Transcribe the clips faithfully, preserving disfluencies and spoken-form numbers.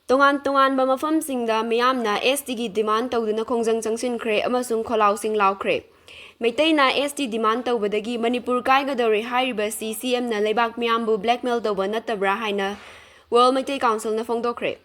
ꯇꯣꯉꯥꯟ ꯇꯣꯉꯥꯟꯕ ꯃꯐꯝꯁꯤꯡꯗ ꯃꯤꯌꯥꯝꯅ S T ꯒꯤ demand ꯇꯧꯗꯨꯅ ꯈꯣꯡꯖꯪ ꯆꯪꯁꯤꯟꯈ꯭ꯔꯦ ꯑꯃꯁꯨꯡ ꯈꯣꯜꯂꯥꯎꯁꯤꯡ ꯂꯥꯎꯈ꯭ꯔꯦ꯫ ꯃꯩꯇꯩꯅ S T demand ꯇꯧꯕꯗꯒꯤ ꯃꯅꯤꯄꯨꯔ ꯀꯥꯏꯒꯗꯧꯔꯦ ꯍꯥꯏꯔꯤꯕ ꯑꯁꯤ C M ꯅ ꯂꯩꯕꯥꯛ ꯃꯤꯌꯥꯝꯕꯨ blackmail ꯇꯧꯕ ꯅꯠꯇꯕ꯭ꯔꯥ ꯍꯥꯏꯅ World ꯃꯩꯇꯩ Council ꯅ ꯐꯣꯡꯗꯣꯛꯈ꯭ꯔꯦ꯫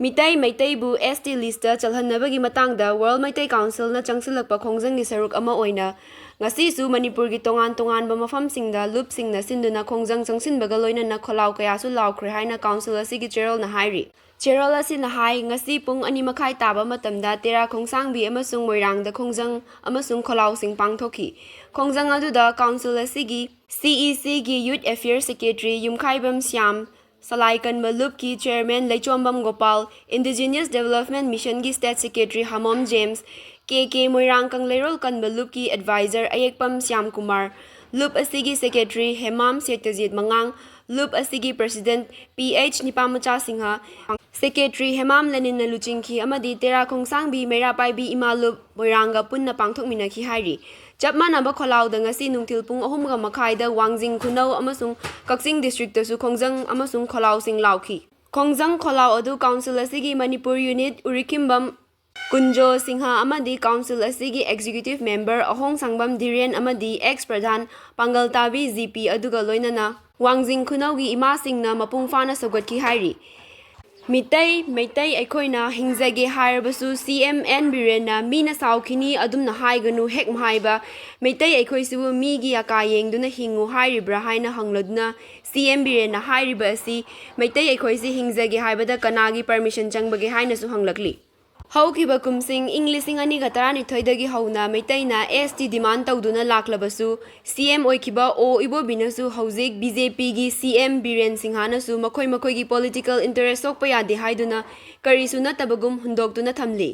ꯃꯤꯇꯩ ꯃꯩꯇꯩꯕꯨ S T list ꯇ ꯆꯜꯍꯟꯅꯕꯒꯤ ꯃꯇꯥꯡꯗ World ꯃꯩꯇꯩ Council ꯅ ꯆꯪꯁꯤꯜꯂꯛꯄ ꯈꯣꯡꯖꯪꯒꯤ ꯁꯔꯨꯛ ꯑꯃ ꯑꯣꯏꯅ ꯉꯁꯤꯁꯨ ꯃꯅꯤꯄꯨꯔꯒꯤ ꯇꯣꯉꯥꯟ ꯇꯣꯉꯥꯟꯕ ꯃꯐꯝꯁꯤꯡꯗ ꯂꯨꯞꯁꯤꯡꯅ ꯁꯤꯟꯗꯨꯅ ꯈꯣꯡꯖꯪ ꯆꯪꯁꯤꯟꯕꯒ ꯂꯣꯏꯅꯅ ꯈꯣꯜꯂꯥꯎ ꯀꯌꯥꯁꯨ ꯂꯥꯎꯈ꯭ꯔꯦ ꯍꯥꯏꯅ Council ꯑꯁꯤꯒꯤ chairman ꯅ ꯍꯥꯏꯔꯤ꯫ Chairman ꯑꯁꯤꯅ ꯍꯥꯏ, ꯉꯁꯤ ꯄꯨꯡ ꯑꯅꯤ ꯃꯈꯥꯏ ꯇꯥꯕ ꯃꯇꯝꯗ ꯇꯦꯔꯥ ꯈꯣꯡꯁꯥꯡꯕꯤ ꯑꯃꯁꯨꯡ ꯃꯣꯏꯔꯥꯡꯗ ꯈꯣꯡꯖꯪ ꯑꯃꯁꯨꯡ ꯈꯣꯜꯂꯥꯎꯁꯤꯡ ꯄꯥꯡꯊꯣꯛꯈꯤ꯫ ꯈꯣꯡꯖꯪ ꯑꯗꯨꯗ Council ꯑꯁꯤꯒꯤ C E C ꯒꯤ Youth Affairs Secretary ꯌꯨꯝꯈꯥꯏꯕꯝ ꯁ꯭ꯌꯥꯝ, ꯁꯂꯥꯏ ꯀꯟꯕ ꯂꯨꯞꯀꯤ chairman Leichombam Gopal, Indigenous Development Mission ꯒꯤ State Secretary Hamom James, K K Moirang Kangleirol ꯀꯟꯕ ꯂꯨꯞꯀꯤ advisor ꯑꯌꯦꯛꯄꯝ ꯁ꯭ꯌꯥꯝ ꯀꯨꯃꯥꯔ, ꯂꯨꯞ ꯑꯁꯤꯒꯤ secretary ꯍꯦꯃꯥꯝ ꯁꯦꯇꯖꯤꯠ ꯃꯉꯥꯡ, ꯂꯨꯞ ꯑꯁꯤꯒꯤ president P H ꯅꯤꯄꯥꯃꯆꯥ ꯁꯤꯡꯍ, secretary ꯍꯦꯃꯥꯝ ꯂꯦꯅꯤꯟꯅ ꯂꯨꯆꯤꯡꯈꯤ ꯑꯃꯗꯤ ꯇꯦꯔꯥ ꯈꯣꯡꯁꯥꯡꯕꯤ ꯃꯩꯔꯥ ꯄꯥꯏꯕꯤ ꯏꯃꯥ ꯂꯨꯞ ꯃꯣꯏꯔꯥꯡꯒ ꯄꯨꯟꯅ ꯄꯥꯡꯊꯣꯛꯃꯤꯟꯅꯈꯤ ꯍꯥꯏꯔꯤ꯫ ꯆꯞ ꯃꯥꯟꯅꯕ ꯈꯣꯜꯂꯥꯎꯗ ꯉꯁꯤ ꯅꯨꯡꯊꯤꯜ ꯄꯨꯡ ꯑꯍꯨꯝꯒ ꯃꯈꯥꯏꯗ ꯋꯥꯡꯖꯤꯡ ꯈꯨꯅꯧ ꯑꯃꯁꯨꯡ ꯀꯛꯆꯤꯡ district ꯇꯁꯨ ꯈꯣꯡꯖꯪ ꯑꯃꯁꯨꯡ ꯈꯣꯜꯂꯥꯎꯁꯤꯡ ꯂꯥꯎꯈꯤ꯫ ꯈꯣꯡꯖꯪ ꯈꯣꯜꯂꯥꯎ ꯑꯗꯨ Council ꯑꯁꯤꯒꯤ ꯃꯅꯤꯄꯨꯔ unit ꯎꯔꯤꯈꯤꯝꯕꯝ ꯀꯨꯟꯖꯣ ꯁꯤꯡꯍ ꯑꯃꯗꯤ Council ꯑꯁꯤꯒꯤ executive member ꯑꯍꯣꯡꯁꯥꯡꯕꯝ ꯙꯤꯔꯦꯟ ꯑꯃꯗꯤ ex ꯄ꯭ꯔꯙꯥꯟ ꯄꯥꯡꯒꯜꯇꯥꯕꯤ G P ꯑꯗꯨꯒ ꯂꯣꯏꯅꯅ ꯋꯥꯡꯖꯤꯡ ꯈꯨꯅꯧꯒꯤ ꯏꯃꯥꯁꯤꯡꯅ ꯃꯄꯨꯡ ꯐꯥꯅ ꯁꯧꯒꯠꯈꯤ ꯍꯥꯏꯔꯤ꯫ ꯃꯤꯇꯩ, ꯃꯩꯇꯩ ꯑꯩꯈꯣꯏꯅ ꯍꯤꯡꯖꯒꯦ ꯍꯥꯏꯔꯕꯁꯨ C M N ꯕꯤꯔꯦꯟꯅ "ꯃꯤꯅ ꯁꯥꯎꯈꯤꯅꯤ, ꯑꯗꯨꯝꯅ ꯍꯥꯏꯒꯅꯨ" ꯍꯦꯛ ꯍꯥꯏꯕ, ꯃꯩꯇꯩ ꯑꯩꯈꯣꯏꯁꯤꯕꯨ ꯃꯤꯒꯤ ꯑꯀꯥ ꯌꯦꯡꯗꯨꯅ ꯍꯤꯡꯉꯨ ꯍꯥꯏꯔꯤꯕ꯭ꯔꯥ ꯍꯥꯏꯅ ꯍꯪꯂꯗꯨꯅ C M ꯕꯤꯔꯦꯟꯅ ꯍꯥꯏꯔꯤꯕ ꯑꯁꯤ, "ꯃꯩꯇꯩ ꯑꯩꯈꯣꯏꯁꯤ ꯍꯤꯡꯖꯒꯦ ꯍꯥꯏꯕꯗ ꯀꯅꯥꯒꯤ permission ꯆꯪꯕꯒꯦ?" ꯍꯥꯏꯅꯁꯨ ꯍꯪꯂꯛꯂꯤ꯫ ꯍꯧꯈꯤꯕ ꯀꯨꯝꯁꯤꯡ ꯏꯪ ꯂꯤꯁꯤꯡ ꯑꯅꯤꯒ ꯇꯔꯥꯅꯤꯊꯣꯏꯗꯒꯤ ꯍꯧꯅ ꯃꯩꯇꯩꯅ S T demand ꯇꯧꯗꯨꯅ ꯂꯥꯛꯂꯕꯁꯨ, C M ꯑꯣꯏꯈꯤꯕ O ꯏꯕꯣꯕꯤꯅꯁꯨ ꯍꯧꯖꯤꯛ B J P ꯒꯤ C M ꯕꯤꯔꯦꯟ ꯁꯤꯡꯍꯥꯅꯁꯨ ꯃꯈꯣꯏ ꯃꯈꯣꯏꯒꯤ political interest ꯁꯣꯛꯄ ꯌꯥꯗꯦ ꯍꯥꯏꯗꯨꯅ ꯀꯔꯤꯁꯨ ꯅꯠꯇꯕꯒꯨꯝ ꯍꯨꯟꯗꯣꯛꯇꯨꯅ ꯊꯝꯂꯤ꯫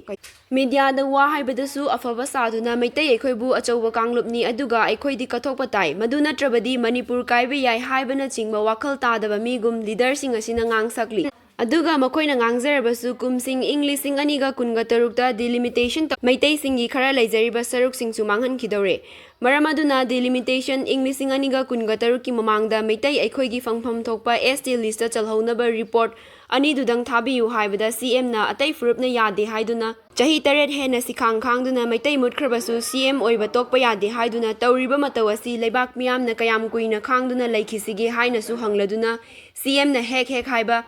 Media ꯗ ꯋꯥ ꯍꯥꯏꯕꯗꯁꯨ ꯑꯐꯕ ꯁꯥꯗꯨꯅ ꯃꯩꯇꯩ ꯑꯩꯈꯣꯏꯕꯨ ꯑꯆꯧꯕ ꯀꯥꯡꯂꯨꯞꯅꯤ, ꯑꯗꯨꯒ ꯑꯩꯈꯣꯏꯗꯤ ꯀꯠꯊꯣꯛꯄ ꯇꯥꯏ, ꯃꯗꯨ ꯅꯠꯇ꯭ꯔꯕꯗꯤ ꯃꯅꯤꯄꯨꯔ ꯀꯥꯏꯕ ꯌꯥꯏ ꯍꯥꯏꯕꯅꯆꯤꯡꯕ ꯋꯥꯈꯜ ꯇꯥꯗꯕ ꯃꯤꯒꯨꯝ leader ꯁꯤꯡ ꯑꯁꯤꯅ ꯉꯥꯡꯁꯛꯂꯤ꯫ ꯑꯗꯨꯒ ꯃꯈꯣꯏꯅ ꯉꯥꯡꯖꯔꯕꯁꯨ ꯀꯨꯝꯁꯤꯡ ꯏꯪ ꯂꯤꯁꯤꯡ ꯑꯅꯤꯒ ꯀꯨꯟꯒ ꯇꯔꯨꯛꯇ delimitation ꯇꯧ-, ꯃꯩꯇꯩꯁꯤꯡꯒꯤ ꯈꯔ ꯂꯩꯖꯔꯤꯕ ꯁꯔꯨꯛꯁꯤꯡꯁꯨ ꯃꯥꯡꯍꯟꯈꯤꯗꯧꯔꯦ꯫ ꯃꯔꯝ ꯑꯗꯨꯅ delimitation ꯏꯪ ꯂꯤꯁꯤꯡ ꯑꯅꯤꯒ ꯀꯨꯟꯒ ꯇꯔꯨꯛꯀꯤ ꯃꯃꯥꯡꯗ ꯃꯩꯇꯩ ꯑꯩꯈꯣꯏꯒꯤ ꯐꯪꯐꯝ ꯊꯣꯛꯄ S T list ꯆꯜꯍꯧꯅꯕ report ꯑꯅꯤꯗꯨꯗꯪ ꯊꯥꯕꯤꯌꯨ ꯍꯥꯏꯕꯗ C M ꯅ ꯑꯇꯩ ꯐꯨꯔꯨꯞꯅ ꯌꯥꯗꯦ ꯍꯥꯏꯗꯨꯅ ꯆꯍꯤ ꯇꯔꯦꯠ ꯍꯦꯟꯅ ꯁꯤꯈꯥꯡ ꯈꯥꯡꯗꯨꯅ ꯃꯩꯇꯩ ꯃꯨꯠꯈ꯭ꯔꯕꯁꯨ C M ꯑꯣꯏꯕ ꯇꯣꯛꯄ ꯌꯥꯗꯦ ꯍꯥꯏꯗꯨꯅ ꯇꯧꯔꯤꯕ ꯃꯇꯧ ꯑꯁꯤ ꯂꯩꯕꯥꯛ ꯃꯤꯌꯥꯝꯅ ꯀꯌꯥꯝ ꯀꯨꯏꯅ ꯈꯥꯡꯗꯨꯅ ꯂꯩꯈꯤꯁꯤꯒꯦ ꯍꯥꯏꯅꯁꯨ ꯍꯪꯂꯗꯨꯅ C M ꯅ ꯍꯦꯛ ꯍꯦꯛ ꯍꯥꯏꯕ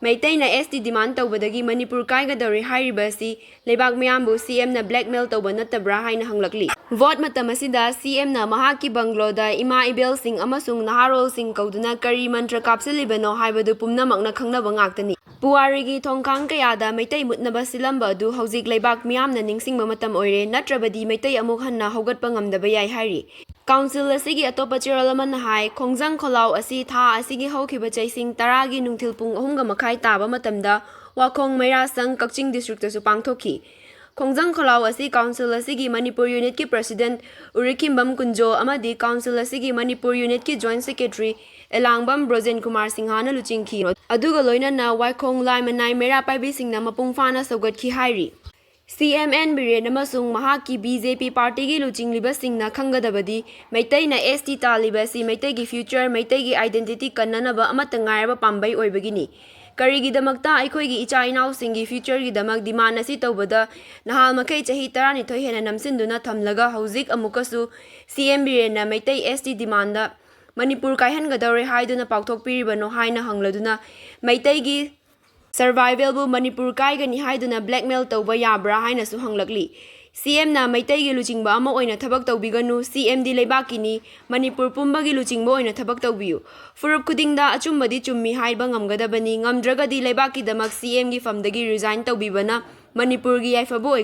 ꯃꯩꯇꯩꯅ S T demand ꯇꯧꯕꯗꯒꯤ ꯃꯅꯤꯄꯨꯔ ꯀꯥꯏꯒꯗꯧꯔꯦ ꯍꯥꯏꯔꯤꯕ ꯑꯁꯤ ꯂꯩꯕꯥꯛ ꯃꯤꯌꯥꯝꯕꯨ C M ꯅ blackmail ꯇꯧꯕ ꯅꯠꯇꯕ꯭ꯔꯥ ꯍꯥꯏꯅ ꯍꯪꯂꯛꯂꯤ꯫ Vote ꯃꯇꯝ ꯑꯁꯤꯗ C M ꯅ ꯃꯍꯥꯛꯀꯤ bungalow ꯗ ꯏꯃꯥ ꯏꯕꯦꯜꯁꯤꯡ ꯑꯃꯁꯨꯡ ꯅꯍꯥꯔꯣꯜꯁꯤꯡ ꯀꯧꯗꯨꯅ ꯀꯔꯤ ꯃꯟꯇ꯭ꯔ ꯀꯥꯞꯁꯤꯜꯂꯤꯕꯅꯣ ꯍꯥꯏꯕꯗꯨ ꯄꯨꯝꯅꯃꯛꯅ ꯈꯪꯅꯕ ꯉꯥꯛꯇꯅꯤ꯫ ꯄꯨꯋꯥꯔꯤꯒꯤ ꯊꯣꯡꯈꯥꯡ ꯀꯌꯥꯗ ꯃꯩꯇꯩ ꯃꯨꯠꯅꯕ ꯁꯤꯜꯂꯝꯕ ꯑꯗꯨ ꯍꯧꯖꯤꯛ ꯂꯩꯕꯥꯛ ꯃꯤꯌꯥꯝꯅ ꯅꯤꯡꯁꯤꯡꯕ ꯃꯇꯝ ꯑꯣꯏꯔꯦ, ꯅꯠꯇ꯭ꯔꯕꯗꯤ ꯃꯩꯇꯩ ꯑꯃꯨꯛ ꯍꯟꯅ ꯍꯧꯒꯠꯄ ꯉꯝꯗꯕ ꯌꯥꯏ ꯍꯥꯏꯔꯤ꯫ Council ꯑꯁꯤꯒꯤ ꯑꯇꯣꯞꯄ ꯆꯦꯔꯣꯜ ꯑꯃꯅ ꯍꯥꯏ, ꯈꯣꯡꯖꯪ ꯈꯣꯜꯂꯥꯎ ꯑꯁꯤ ꯊꯥ ꯑꯁꯤꯒꯤ ꯍꯧꯈꯤꯕ ꯆꯩꯁꯤꯡ ꯇꯔꯥꯒꯤ ꯅꯨꯡꯊꯤꯜ ꯄꯨꯡ ꯑꯍꯨꯝꯒ ꯃꯈꯥꯏ ꯇꯥꯕ ꯃꯇꯝꯗ ꯋꯥꯈꯣꯡ ꯃꯩꯔꯥ ꯁꯪ ꯀꯛꯆꯤꯡ district ꯇꯁꯨ ꯄꯥꯡꯊꯣꯛꯈꯤ꯫ ꯈꯣꯡꯖꯪ ꯈꯣꯜꯂꯥꯎ ꯑꯁꯤ Council ꯑꯁꯤꯒꯤ ꯃꯅꯤꯄꯨꯔ unit ꯀꯤ President ꯎꯔꯤꯈꯤꯝꯕꯝ ꯀꯨꯟꯖꯣ ꯑꯃꯗꯤ Council ꯑꯁꯤꯒꯤ ꯃꯅꯤꯄꯨꯔ unit ꯀꯤ Joint Secretary ꯑꯦꯂꯥꯡꯕꯝ ꯕ꯭ꯔꯣꯖꯦꯟ ꯀꯨꯃꯥꯔ ꯁꯤꯡꯍꯥꯅ ꯂꯨꯆꯤꯡꯈꯤ꯫ ꯑꯗꯨꯒ ꯂꯣꯏꯅꯅ ꯋꯥꯏꯈꯣꯡ ꯂꯥꯏ ꯃꯅꯥꯏ ꯃꯩꯔꯥ ꯄꯥꯏꯕꯤꯁꯤꯡꯅ ꯃꯄꯨꯡ ꯐꯥꯅ ꯁꯧꯒꯠꯈꯤ ꯍꯥꯏꯔꯤ꯫ C M N ꯕꯤꯔꯦꯟ ꯑꯃꯁꯨꯡ ꯃꯍꯥꯛꯀꯤ B J P party ꯒꯤ ꯂꯨꯆꯤꯡꯂꯤꯕꯁꯤꯡꯅ ꯈꯪꯒꯗꯕꯗꯤ ꯃꯩꯇꯩꯅ S T ꯇꯥꯜꯂꯤꯕ ꯑꯁꯤ ꯃꯩꯇꯩꯒꯤ future, ꯃꯩꯇꯩꯒꯤ identity ꯀꯟꯅꯅꯕ ꯑꯃꯠꯇ ꯉꯥꯏꯔꯕ ꯄꯥꯝꯕꯩ ꯑꯣꯏꯕꯒꯤꯅꯤ꯫ ꯀꯔꯤꯒꯤꯗꯃꯛꯇ ꯑꯩꯈꯣꯏꯒꯤ ꯏꯆꯥ ꯏꯅꯥꯎꯁꯤꯡꯒꯤ future ꯒꯤꯗꯃꯛ demand ꯑꯁꯤ ꯇꯧꯕꯗ ꯅꯍꯥꯜ ꯃꯈꯩ ꯆꯍꯤ ꯇꯔꯥꯅꯤꯊꯣꯏ ꯍꯦꯟꯅ ꯅꯝꯁꯤꯟꯗꯨꯅ ꯊꯝꯂꯒ ꯍꯧꯖꯤꯛ ꯑꯃꯨꯛꯀꯁꯨ C M ꯕꯤꯔꯦꯟꯅ Meitei S T demand Manipur ꯀꯥꯏꯍꯟꯒꯗꯧꯔꯦ ꯍꯥꯏꯗꯨꯅ ꯄꯥꯎꯊꯣꯛꯄꯤꯔꯤꯕꯅꯣ ꯍꯥꯏꯅ ꯍꯪꯂꯗꯨꯅ ꯃꯩꯇꯩꯒꯤ survival ꯕꯨ ꯃꯅꯤꯄꯨꯔ ꯀꯥꯏꯒꯅꯤ ꯍꯥꯏꯗꯨꯅ blackmail ꯇꯧꯕ ꯌꯥꯕ꯭ꯔꯥ ꯍꯥꯏꯅꯁꯨ ꯍꯪꯂꯛꯂꯤ꯫ C M ꯅ ꯃꯩꯇꯩꯒꯤ ꯂꯨꯆꯤꯡꯕ ꯑꯃ ꯑꯣꯏꯅ ꯊꯕꯛ ꯇꯧꯕꯤꯒꯅꯨ, C M ꯗꯤ ꯂꯩꯕꯥꯛꯀꯤꯅꯤ, ꯃꯅꯤꯄꯨꯔ ꯄꯨꯝꯕꯒꯤ ꯂꯨꯆꯤꯡꯕ ꯑꯣꯏꯅ ꯊꯕꯛ ꯇꯧꯕꯤꯌꯨ꯫ ꯐꯨꯔꯨꯞ ꯈꯨꯗꯤꯡꯗ ꯑꯆꯨꯝꯕꯗꯤ ꯆꯨꯝꯃꯤ ꯍꯥꯏꯕ ꯉꯝꯒꯗꯕꯅꯤ, ꯉꯝꯗ꯭ꯔꯒꯗꯤ ꯂꯩꯕꯥꯛꯀꯤꯗꯃꯛ C M ꯒꯤ ꯐꯝꯗꯒꯤ resign ꯇꯧꯕꯤꯕꯅ ꯃꯅꯤꯄꯨꯔꯒꯤ ꯌꯥꯏꯐꯕ ꯑꯣꯏ꯫